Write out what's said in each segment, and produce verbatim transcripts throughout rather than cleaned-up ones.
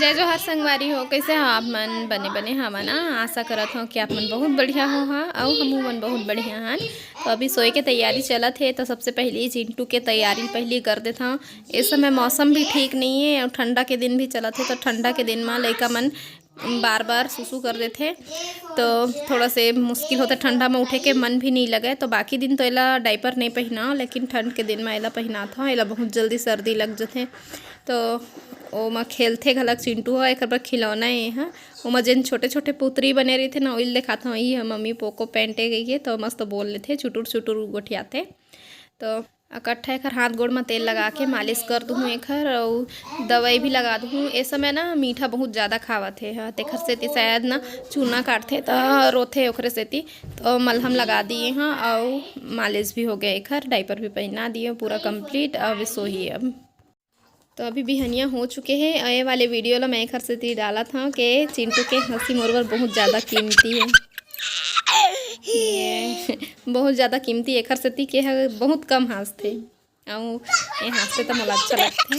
जय जोहार संगवारी हो, कइसे हो आप मन? बने बने हवा ना? आशा करत हो कि आप मन बहुत बढ़िया हो हा, अउ हमू मन बहुत बढ़िया हन। तो अभी सोए के तैयारी चलत हे, तो सबसे पहिली चिंटू के तैयारी पहिली कर देथव। ए समय मौसम भी ठीक नइ हे अउ ठंडा के दिन भी चलत हे, तो ठंडा के दिन म लइका मन बार बार सुसु कर देथे, तो थोड़ा से मुश्किल होथे ठंडा म उठे के, मन भी नइ लगे। तो बाकी दिन तो एला डायपर नइ पहिनाव, लेकिन ठंड के दिन म एला पहिनाथव, एला बहुत जल्दी सर्दी लग जथे। तो ओमा खेलथे घलक चिंटू ह, एकर बर खिलौना ए ह। ओमा जेन छोटे-छोटे पुतरी बने रहिथे ना, ओइल देखाथव, "ई ह मम्मी पोको पैंट ए," कहिके, तो मस्त बोल लेथे, चुटुर-चुटुर गोठियाथे। तो अकट्ठा एकर हाथ गोड़ म तेल लगा के मालिश कर दुहूँ एकर, अउ दवाई भी लगा दुहूँ। ए समय ना मीठा बहुत ज़्यादा खावत हे ह, तेखर सेती शायद ना चूना काटथे त रोथे ओकरे सेती। तो मलहम लगा दिए ह, अउ मालिश भी हो गया एकर, डायपर भी पहिना दिए, पूरा complete। अब सोही अब। तो अभी बिहनिया हो चुके हे। ए वाले वीडियो ला मैं एखर सेती डालत हव के चिंटू के हंसी मोर बर बहुत ज़्यादा कीमती हे। ये बहुत ज़्यादा कीमती, एखर सेती के ह बहुत कम हंसथे। अउ ये हंसथे त मोला अच्छा लगथे।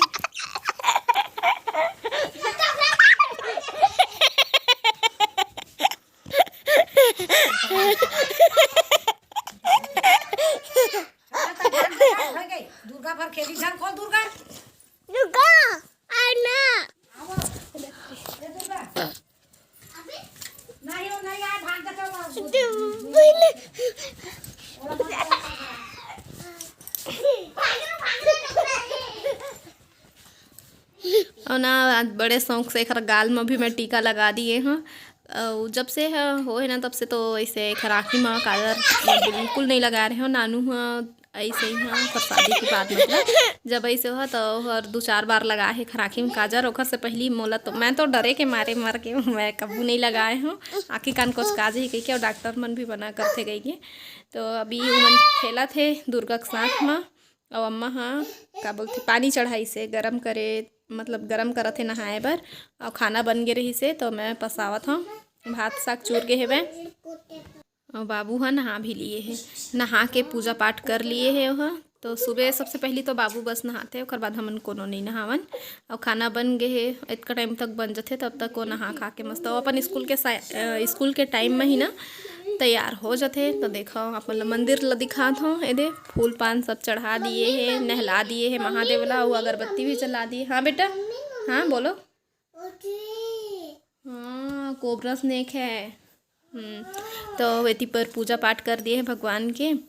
दुर्गा भर खेली, झन खोल दुर्गा। दुर्गा, आना। आओ। ए दुर्गा। नहीं हो, नहीं आए, भाग जा, चलो। अउ ना, आज बड़े शौक से एखर गाल म भी मैं टीका लगा दिए हव। अउ जब से ह-, होहे ना, तब से तो ऐसे एखर आँखी म काजर मैं बिल्कुल नहीं लगा रहे हव। नानू ह ऐसे ही ह, ओकर शादी के बाद, मतलब, जब ऐसे होहा, तो हर दू चार बार लगा हे एखर आँखी म काजर। ओकर से पहली मोला तो, मैं तो डरे के मारे मर के मैं कभू नहीं लगाए हव, आँखी कान कोचका जही कहिके, अउ डॉक्टर मन भी मना करथे कहिके। तो अभी उमन खेलत हे दुर्गा के साथ म। अउ अम्मा ह, का बोलथे, पानी चढ़ाइस हे गरम करे, मतलब गरम करत हे नहाए बर। अउ खाना बन गे रहिस हे, तो मैं पसावत हव, भात साग चूर गे हेवय। अउ बाबू ह नहा भी लिए हे, नहा के पूजा पाठ कर लिए हे ओह। तो सुबह सबसे पहली तो बाबू बस नहाथे, ओकर बाद हमन कोनो नइ नहावन। अउ खाना बन गे हे, एतका टाइम तक बन जथे, तब तक वो नहा खा के मस्त, वो अपन स्कूल के सा-, अ, स्कूल के टाइम म ही ना तैयार हो जथे। तो देखो, आप मन ल मंदिर ल दिखात हव, एदे फूल पान सब चढ़ा दिए हे, नहला दिए हे महादेव ला, अउ अगरबत्ती भी जला दिए। हाँ बेटा, हाँ बोलो। हाँ, कोबरा स्नेक है। हम्म, तो एती पर पूजा पाठ कर दिए हे भगवान के। तो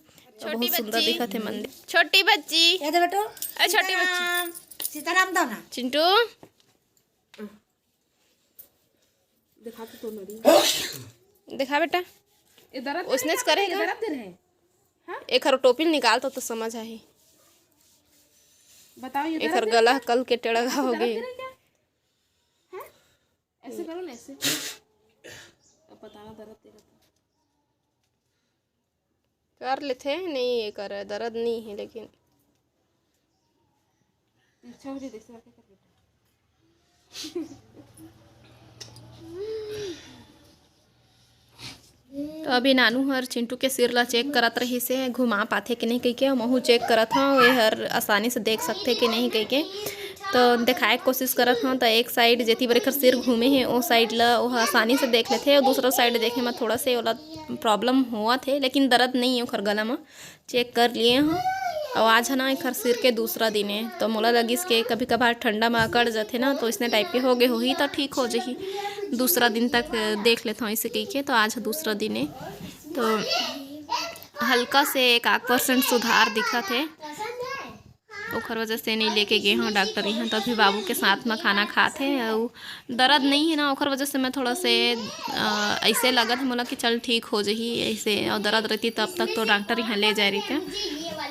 छोटी बहुत सुंदर बच्ची। दिखत हे मंदिर। छोटी बच्ची। ये दे बेटू। ए, छोटी बच्ची। सीताराम। सीताराम दो ना। चिंटू। दिखा तो, तो नरी। दिखा बेटा। ये दर्द दे उसने रहे, करेगा। ये दर्द दे रहे हैं। हाँ? एक हर टोपी निकाल तो, तो समझ आही। बताओ, ये एक दर्द हर दे रहे गला हैं? कल के टेढ़ा हो दर्द गए। दे रहे हैं क्या? हैं? ऐसे करो ना, ऐसे। अब बताना दर्द दे रहा था। कर लेथे, नहीं ये कर, दर्द नहीं है लेकिन। अच्छा हो जाए, देख से आके कर बेटा। तो अभी नानू हर चिंटू के सिर ला चेक करत रहिस हे, घुमा पाथे कि नहीं कहिके, महू चेक करत हव, ये हर आसानी से देख सकथे कि नहीं कहिके। तो देखाए के कोशिश करत हव, तो एक साइड जेती बर एकर सिर घूमे हे, ओ साइड ला ओह आसानी से देख लेथे, अउ दूसरा साइड देखे म थोड़ा से ओला प्रॉब्लम होवत हे, लेकिन दर्द नहीं हे ओकर गला म। चेक कर लिए हव। अउ आज ह ना एखर सिर के दूसरा दिन ए, तो मोला लगिस के कभी कभार ठंडा म अकड़ जथे ना, तो इसने टाइप के हो गे होही, तो ठीक हो जही। दूसरा दिन तक देख लेथव इसे कहिके, तो आज ह दूसरा दिन ए, तो हल्का से एक आध परसेंट सुधार दिखत हे। ओखर वजह से नहीं लेके गे हव डॉक्टर इहाँ, तो अभी बाबू के साथ म खाना खात हे, अउ दर्द नहीं है ना, ओखर वजह से मैं थोड़ा से, अ, ऐसे लगत है मोला कि चल ठीक हो जही ऐसे, और दर्द रहती तब तक तो डॉक्टर यहाँ ले जाए रहते,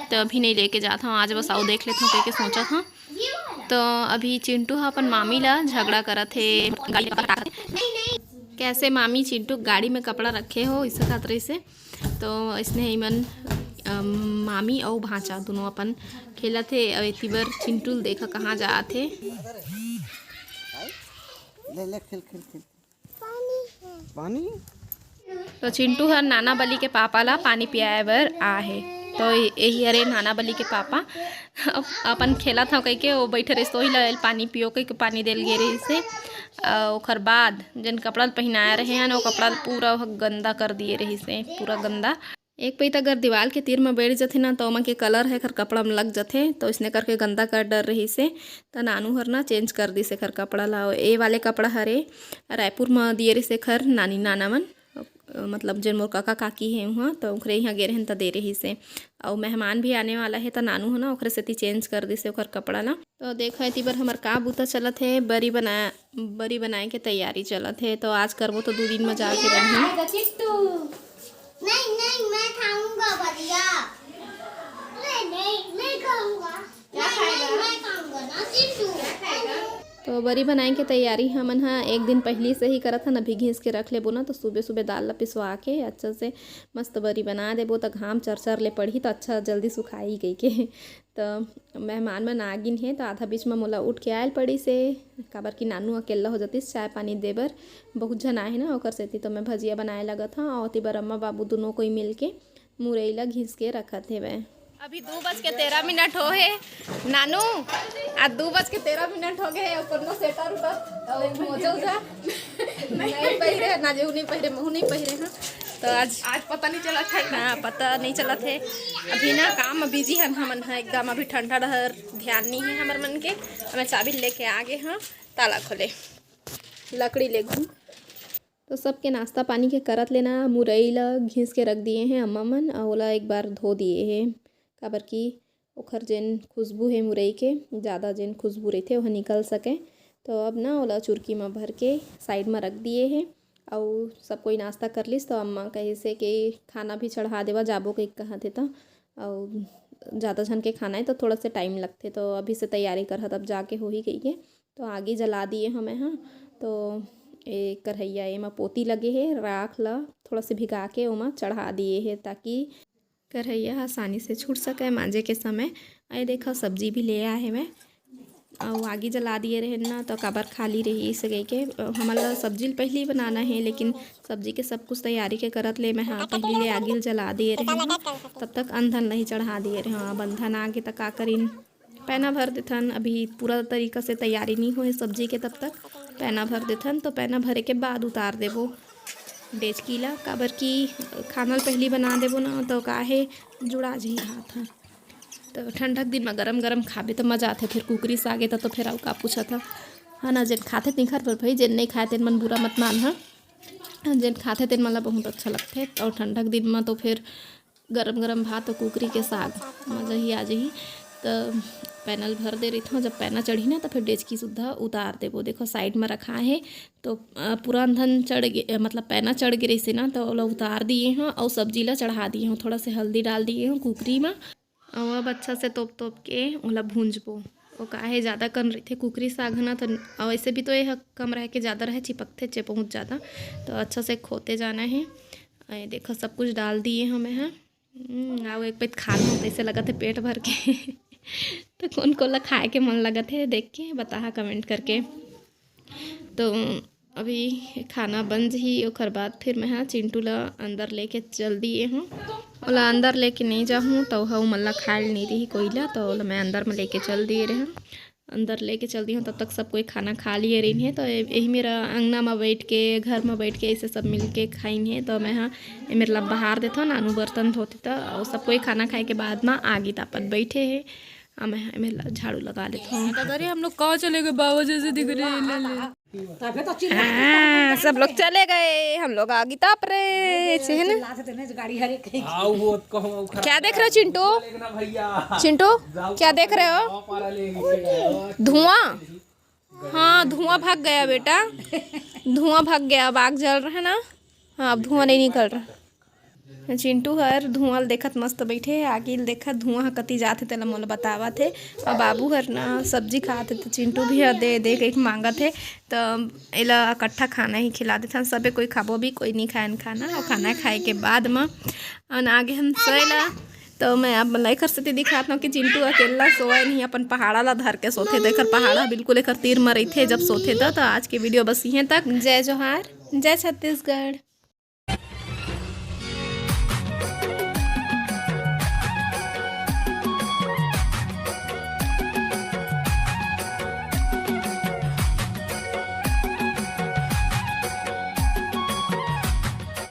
तो अभी नहीं लेके जात हूँ, आज बस आओ देख लेत हूँ कह के सोचत हूँ। तो अभी चिंटू ह अपन मामी ला झगड़ा करत हे, गाड़ी में कपड़ा रखे। कैसे मामी चिंटू गाड़ी में कपड़ा रखे हो, इसे खातिर इसे। तो इसने इमन, अम, मामी अउ भांचा दोनों अपन खेलत हे, अउ एती बर चिंटू ल देखा कहाँ जात हे। ले, ले, खेल, खेल, खेल। पानी। तो चिंटू हर नाना बली के पापा ला पानी पियाए बर आ हे। तो यही हरे नाना बली के पापा। अप-, अपन खेलत हव कहिके वो बैठे रहिस, तो ओही ला पानी पियो कहिके पानी देल गे रहिस हे। अउ ओकर बाद जेन कपड़ा ल पहिनाए रहे हन, ओ कपड़ा ल पूरा ओह गंदा कर दिए रहिस हे, पूरा गंदा। एक पइत अगर दीवाल के तीर म बैठ जथे ना, त ओमा के कलर ह एखर कपड़ा म लग जथे, त ओइसने करके गंदा कर डर रहिस हे। त नानू हर ना चेंज कर दिस एखर कपड़ा ला। ए वाले कपड़ा हरे रायपुर म दिए रहिस एखर नानी नाना मन, मतलब जेन मोर कका काकी हे उहाँ, त ओखरे इहाँ गे रहेन त दे रहिस हे। अउ मेहमान भी आने वाला हे, त नानू ह ना ओखरे सेती चेंज कर दिस हे ओखर कपड़ा ला। त देखो एती बर हमर का बूता चलत हे, बरी बना, बरी बनाए के तैयारी चलत हे। त आज करबो त दू दिन म जाके बनही। खाएगा चिट्टू? नहीं, नहीं, मैं खाऊंगा भैया। नहीं, नहीं, नहीं खाऊंगा। क्या नहीं, नहीं, खाएगा? मैं खाऊंगा ना चिट्टू। क्या खाएगा? तो बरी बनाए के तैयारी हमन ह एक दिन पहिली से ही करत हन। अभी घिस के रख लेबो ना, तो सुबह सुबह दाल ला पिसवा के अच्छा से मस्त बरी बना देबो, त घाम चरचर ले पड़ही, त अच्छा जल्दी सुखाही कहिके। त मेहमान मन आ गिन हे, त आधा बीच म मोला उठ के आयल पड़िस हे, काबर कि नानू अकेल्ला हो जतिस चाय पानी दे बर, बहुत झन आए हे ना, ओकर सेती। त मैं भजिया बनाए लगत हव, अउ ओती बर अम्मा बाबू दुनों कोई मिल के मुरई ला घिस के रखत हेवय। अभी दू बज के तेरह मिनट हो हे नानू, आज दू बज के तेरह मिनट हो गए, अउ कोनो सेटर उटर अउ मोजा उजा नहीं पहिरे, ना जेहू नहीं पहिरे, महू नहीं पहिरे, हाँ। तो आज आज पता नहीं चला ठंडा। हाँ, पता नहीं चलत हे। अभी ना काम में बिजी हन हमन ह एकदम, अभी ठंडा डहर ध्यान नहीं है हमर मन के। मैं चाबी लेके आ गे हाँ, ताला खोले, लकड़ी ले घूम। तो सबके नाश्ता पानी के करत लेना मुरई ल घिस के रख दिए हैं अम्मा मन, अउ ओला एक बार धो दिए हैं, काबर कि ओखर जेन खुशबू हे मुरई के, ज़्यादा जेन खुशबू रहिथे, ओह निकल सके। तो अब ना ओला चुरकी म भर के साइड म रख दिए हे। अउ सब कोई नाश्ता कर लिस, तो अम्मा कहिस हे कि खाना भी चढ़ा देवा, जाबो कहिके कहत हे त। अउ ज़्यादा झन के खाना हे, तो थोड़ा सा टाइम लगथे, तो अभी से तैयारी करहा, तब जाके होही कहिके। तो आगी जला दिए हमें, हाँ। तो ए कढ़ैया, एमा पोती लगे हे, राख ला थोड़ा से भिगा के ओमा चढ़ा दिए हे, ताकि करैया ह आसानी से छूट सकय मांजे के समय। अउ देखो, सब्जी भी ले आए हवय, अउ आगी जला दिए रहेन ना, तो काबर खाली रही इसे कहिके। अ, हमन ला सब्जी ल पहिली बनाना हे, लेकिन सब्जी के सब कुछ तैयारी के करत ले मैं हा पहिली ले आगी ल जला दिए रहेन। तब तक अंधन ल ही चढ़ा दिए रहेन। अब अंधन आगे त का करिन, पैना भर देथन। अभी पूरा तरीका से तैयारी नहीं होए सब्जी के, तब तक पैना भर देथन। तो पैना भरे के बाद उतार देबो डेचकी ला, काबर कि खाना ल पहिली बना देबो ना, तो का हे, जुड़ा जही भात ह। तो ठंडक दिन में गरम गरम खाबे तो मजा आथे। फिर कुकरी साग ए त, तो फिर अउ का पूछत ह, है ना? जेन खाथे तिंखर पर भाई, जेन नहीं खाए तेन मन बुरा मत मान ह। जेन खाथे तेन मन ला बहुत अच्छा लगथे। और ठंडक दिन में तो फिर गरम गरम भात अउ कुकरी के साग, मजा ही आ जही। त पैना ल भर दे रहिथव, जब पैना चढ़ही ना, त फिर डेचकी सुद्धा उतार देबो। देखो, साइड म रखा हे, तो, अ, पूरा अंधन चढ़ गे, अ, मतलब पैना चढ़ गे रहिसे ना, त ओला उतार दिए हव अउ सब्जी ला चढ़ा दिए हव। थोड़ा से हल्दी डाल दिए हव कुकरी म, अउ अब अच्छा से तोप तोप के ओला भूंजबो। ओ का हे, ज़्यादा कन रहिथे कुकरी साग ह ना, त अउ वैसे भी तो ये ह कम रह के ज़्यादा रहे, चिपकथे चे बहुत ज़्यादा, तो अच्छा से खोते जाना हे। अउ ये देखो, सब कुछ डाल दिए हव मैं ह। हम्म, अउ एक पइत खा लूँ, तइसे लगत हे पेट भर के। तो कोन कोन ला खाए के मन लगत हे, देख के बताहा comment करके। तो अभी खाना बन जही, ओकर बाद फिर मैं हा चिंटू ला अंदर लेके चल दिए हूँ। ओला अंदर लेके नहीं जाहूँ, तो ओह उमन ला खाए ल नहीं देही कोई ला, तो ओला मैं अंदर में लेके चल दिए रहें। अंदर लेके चल दिए हूँ, तब तक सब कोई खाना खा लिए रहिन हे। तो ए-, यही मेरा अंगना में बैठ के, घर में बैठ के, ऐसे सब मिल के खाइन हे। तो मैं हा, ए मेरे ला बाहर देथव, नानू बर्तन धोथे, तो अउ सब कोई खाना खाए के बाद में आगी तापत बैठे हे। आ मैं हा, ए मेरे ला झाड़ू लगा लेथव। अरे, हम लोग कहाँ चले गए? बाबा जैसे दिख रहे हैं, ले, ले। हाँ, सब लोग चले गए, हम लोग आगी ताप रहे हैं, है ना? क्या देख रहे हो चिंटू? चिंटू, क्या देख रहे हो? धुआं। हाँ, धुआं भाग गया बेटा, धुआं भाग गया। अब आग जल रहा है ना? हाँ, अब धुआं नहीं निकल रहा। चिंटू हर धुआं ल देखत मस्त बइठे हे, आगी ल देखत, धुआं ह कति जात हे तेला मोला बतावत हे। अउ बाबू हर ना सब्जी खात हे, त चिंटू भी ह दे दे कहिके मांगत हे, त एला इकट्ठा खाना ही खिला देथन। सबे कोई खाबो भी, कोई नहीं खायन खाना। अउ खाना खाए के बाद म अन आगे हम सोए ला, तो मैं आप मन ला एखर सेती दिखात हूँ कि चिंटू अकेला सोए नहीं, अपन पहाड़ा ला धर के सोथे। तो एखर पहाड़ा बिल्कुल एखर तीर म रहिथे, जब सोथे त। तो आज के वीडियो बस इहें तक। जय जोहार, जय छत्तीसगढ़।